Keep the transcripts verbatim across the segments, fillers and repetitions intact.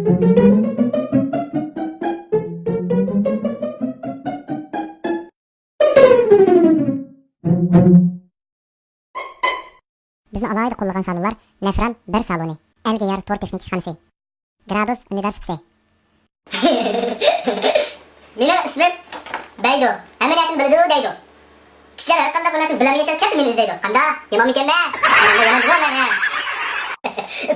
بىزنى ئالاھىدە قوللىغان سالونلار نەفران بىر سالونى، ئەلگە يار تور تېخنىكا ئىشخانىسى، گرادۇس ئۈندىدار سۇپىسى. مېنىڭ ئىسمىم بەيدۇ. ھەممە نەرسىنى بىلىدۇ دەيدۇ. كىشىلەر ھەر قانداق بىر نەرسىنى بىلەلمىگەنچە كەپتۇ مېنى ئىزدەيدۇ. قانداق؟ يامانمىكەنمەن؟ ھە، يامان جۇمۇ مەن، ھە.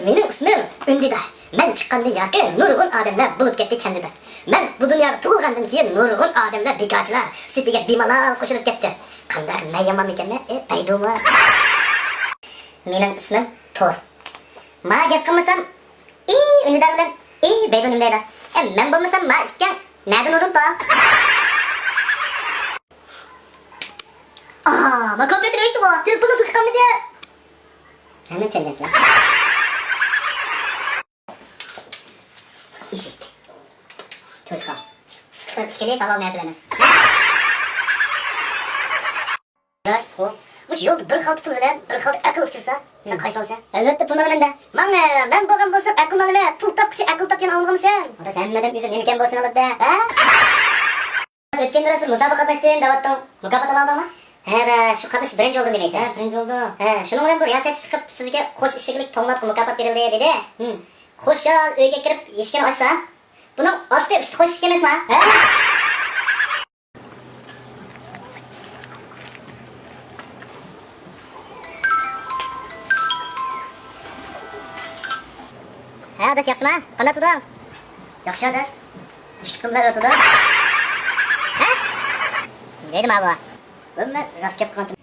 مېنىڭ ئىسمىم ئۈندىدار. مەن چىققاندىن ياقى نۇرغۇن ئادەملەر بولۇپ كەتتى كەندىدار. مەن بۇ دۇنياغا تۇغۇلغاندىن كېيىن نۇرغۇن ئادەملەر بىكارچىلار سېپىگە بىمالال قوشۇلۇپ كەتتى. قانداق، مەن يامانمىكەنمەن؟ ئى، بەيدۇمۇ؟ مېنىڭ ئىسمىم تور. ما گەپ قىلمىسام، ئى، ئۈندىدار بىلەن ئى، بەيدۇ نېمە دەيدۇ؟ ئە، مەن بولمىسام، ما ئىككىڭ نەدىن ئۇدۇم تاڭ؟ ئاھ، ما كومپيۇتېر ئۆچتىغۇ. تېلېفوننى تۇتۇپ قالمىدى. ھەممىنى چۈشەنگەنسىلەر. ئىشىك. چوشقا. ئىككىلى ساۋاب نەرسە ئەمەس. راست، خو. مۇشۇ يولدا بىر خالتا پۇل بىلەن بىر خالتا ئەقىل ئۇچرىسا، سەن قايسىنى ئالىسەن؟ ئەلۋەتتە، پۇلنى ئالىمەن دە. ماڭە، مەن بولغان بولسام ئەقىلنى ئالىمەن. پۇل تاپقۇچى ئەقىل تاپقىنى ئالمىغانمىسەن؟ ئاداش، ھەممە ئادەم ئۆزى نېمىكەن بولسۇن ئالىدۇ. ھە؟ ئۆتكەن دەرستە مۇسابىقە قاتناشتىم دەۋاتتىڭ. مۇكاپات ئالالدىڭمۇ؟ ھە، شۇ قاتنىشىپ بىرىنچى بولدۇم دېمەيسەن. ھە، بىرىنچى بولدۇم. ھە، شۇنىڭ بىلەن بىر رىياسەتچى چىقىپ، سىزگە قوش ئىشىكلىك توڭلاتقۇ مۇكاپات بېرىلدى دېدى. ھىم. خۇشال ئۆيگە كىرىپ ئىشىكنى ئاچسام، بۇنىڭ ئاستى ئۈستى قوش ئىشىك ئەمەسما؟ ھە؟ ھە، ئاداش، ياخشىما؟ قانداق تۇردۇڭ؟ ياخشى، ئاداش. ئىككى قېتىم بىلەن ئۆتىدۇ. ھە؟ دەيدۇ ماۋۇ. بۇ مەن راست گەپ قىلغانتىم.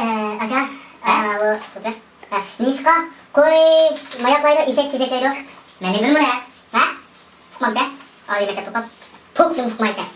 ئە، ئاكا، ئە، بۇ، ئە، نېمىشقا قوي ماياقلايدۇ، ئېشەك تېزەكلەيدۇ؟ مەن نېمە بىلىمەن، ھە؟ ئۇقمامسەن؟ ئالىي مەكتەپ توقۇپ، پوقتىن ئۇقمايسەن.